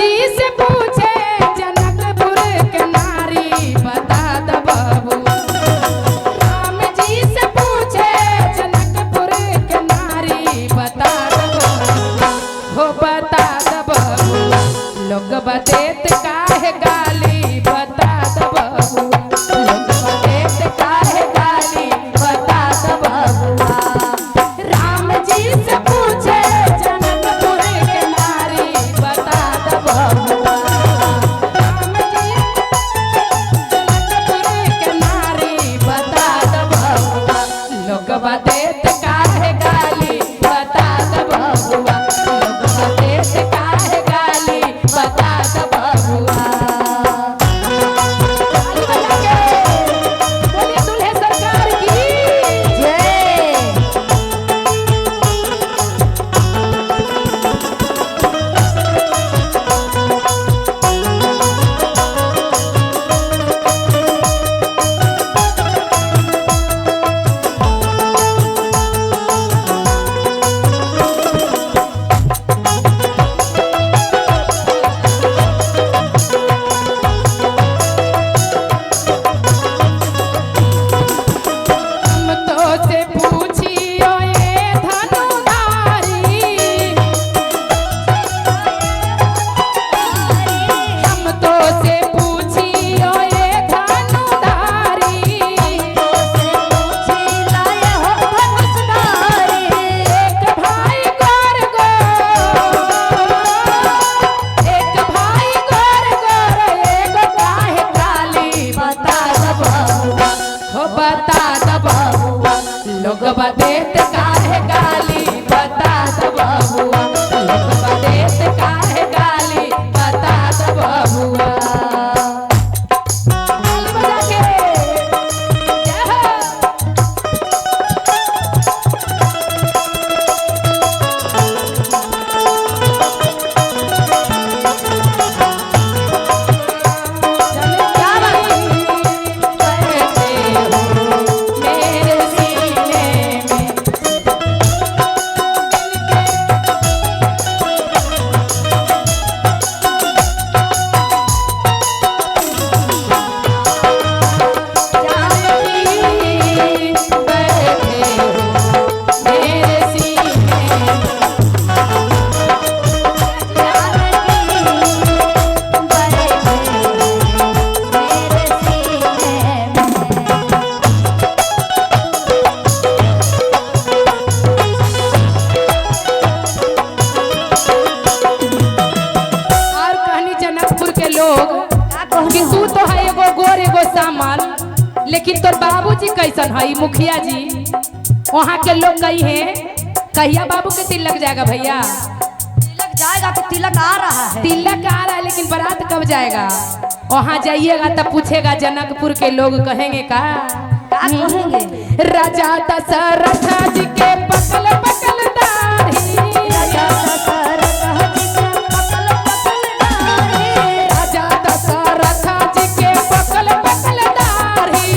जी से पूछे जनकपुर के नारी बता द बबुआ। राम जी से पूछे जनकपुर के नारी बता द बबुआ, हो बता द बबुआ। लोग बतेत काहे गाली बता द बबुआ, लोग बतेत काहे गाली बता द बबुआ। राम जी से पूछे जनकपुर के नारी बता द बबुआ। राम जी जनकपुर के नारी बता द बबुआ, लोग बतेत काहे गाली बता द बबुआ, लोग बतेत काहे गाली बता द बबुआ। ताली बजा के बोलिए दुल्हे सरकार की जय। हम तो से पूछियो ये धनुधारी, हम तो से पूछियो ये धनुधारी, एक भाई गोर गोर, एक भाई गोर गोर, एगो काहे काली बता द बबुआ, हो बता द बबुआ। लोग बतेत काहे गाली बता द बबुआ, लोग बतेत काहे गाली बता द बबुआ। ताली बजा के जय हो। बैठे हो मेरे सीने में, जानकी बैठे हो मेरे सीने में। और कहनी जनकपुर के लोग कि तू तो है एगो गोर एगो सामान, लेकिन तोर बाबूजी कैसन है मुखिया जी। वहाँ के लोग कही है कहिया बाबू के तिलक जाएगा भैया? तिलक जाएगा कि तिलक आ रहा है? तिलक आ रहा है लेकिन बारात कब जाएगा? वहाँ जाइएगा तब पूछेगा जनकपुर के लोग कहेंगे का का कहेंगे? राजा दशरथ जी के पकल पकल दाढ़ी, राजा दशरथ जी के पकल पकल दाढ़ी,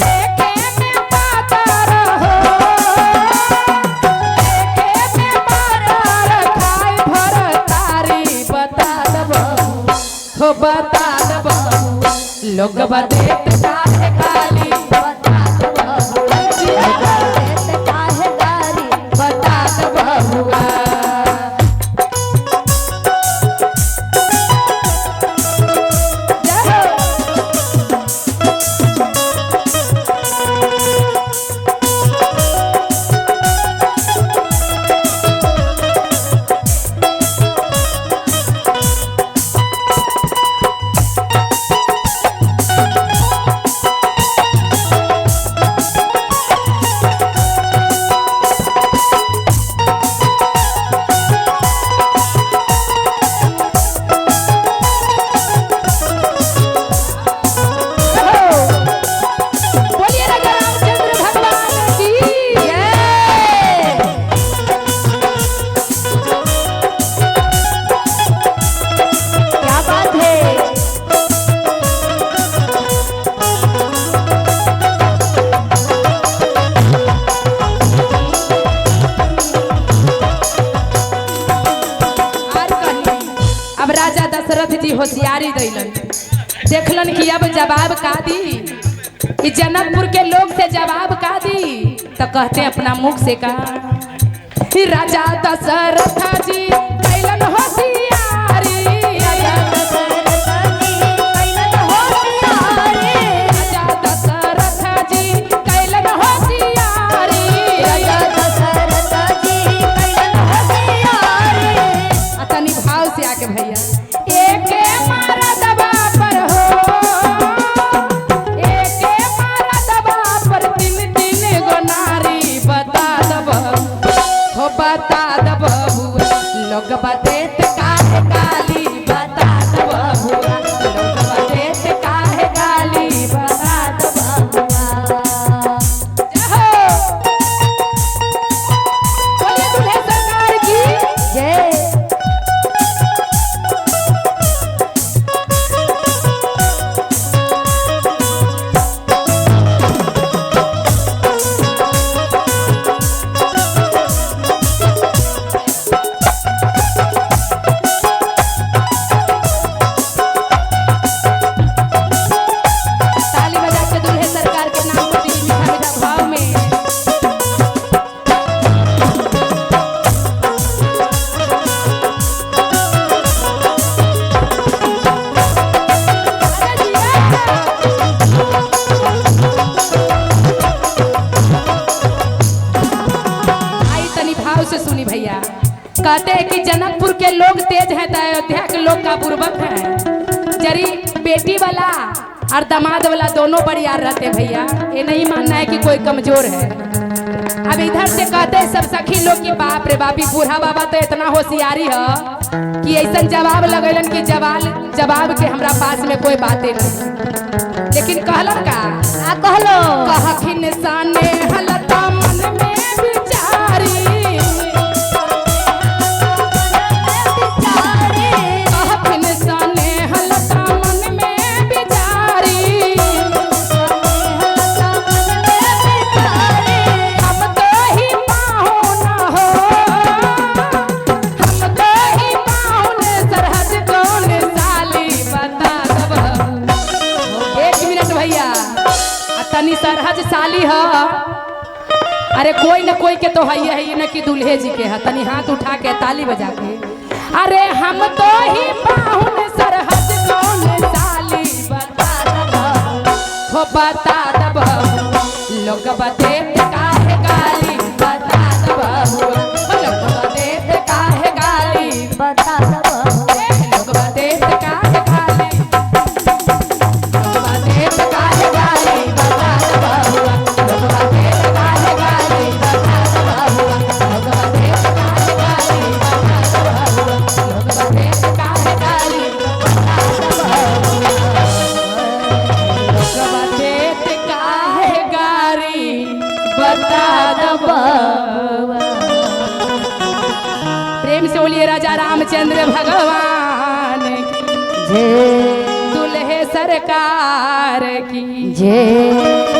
देखे में पातर हो, देखे में पातर खाए भर तारी बता द बबुआ, हो बता द बबुआ। लोग बतेत काहे गाली बता द बबुआ, बता द बबुआ। जय हो। होशियारी दैलन। देखलन कि अब जवाब का दी, कि जनकपुर के लोग से जवाब का दी, तो कहते अपना मुख से का राजा दशरथ जी कैलन होशियारी, राजा दशरथ जी कैलन होशियारी, आ तनी भाव से आके भैया एके मारा दबा पर हो, एके मारा दबा पर तीन तीन गो नारी बता दब हो, बता दब बुआ लोग बतेत काहे गाली, बता दब बुआ लोग बतेत काहे गाली, बता दब बुआ। जय हो, बोलिए दुल्हे सरकार की जय। ताली बजा के दुल्हे सरकार के नाम पर दी मीठा मीठा भाव में। अरे जिया। आई तनी भाव से सुनी भैया, कहते हैं कि जनकपुर के लोग तेज हैं तो अयोध्या के लोग का बुर्बक हैं। जरी बेटी वाला और दामाद वाला दोनों बरियार रहते भैया, ये नहीं मानना है कि कोई कमजोर है। अब इधर से कहते हैं सब सखी लोग कि बाप रे बापी बूढ़ा बाबा तो इतना होशियारी है कि ऐसा जवाब लगैलन कि जवाब के हमरा पास में कोई बातें नहीं। लेकिन कहलन का का कहलो? कहखिन साने हलता मन में बिचारी, कहखिन साने हलता मन में बिचारी, हम तो ही पाहुन हो, हम तो ही पाहुन सरहद कौन साली बता दब। एक मिनट भैया, आ तनी सरहद साली ह, अरे कोई न कोई के तो है ही न कि दूल्हे जी के है, तनी हाथ उठा के ताली बजा के, अरे हम तो ही पाहुन सरहद कौन साली बता दब हो, बता दब लोग बते काहे गाली, बता दब लोग बते काहे गाली, बता दब लोग बते काहे गाली, लोग बते काहे गाली, बता दब लोग बते काहे गाली, बता दब लोग बते काहे गाली, बता दब लोग बते काहे गाली, बता दब लोग बते काहे गाली, बता दब। प्रेम से बोलिए राजा रामचंद्र भगवान की जय, दुल्हे सरकार की जय।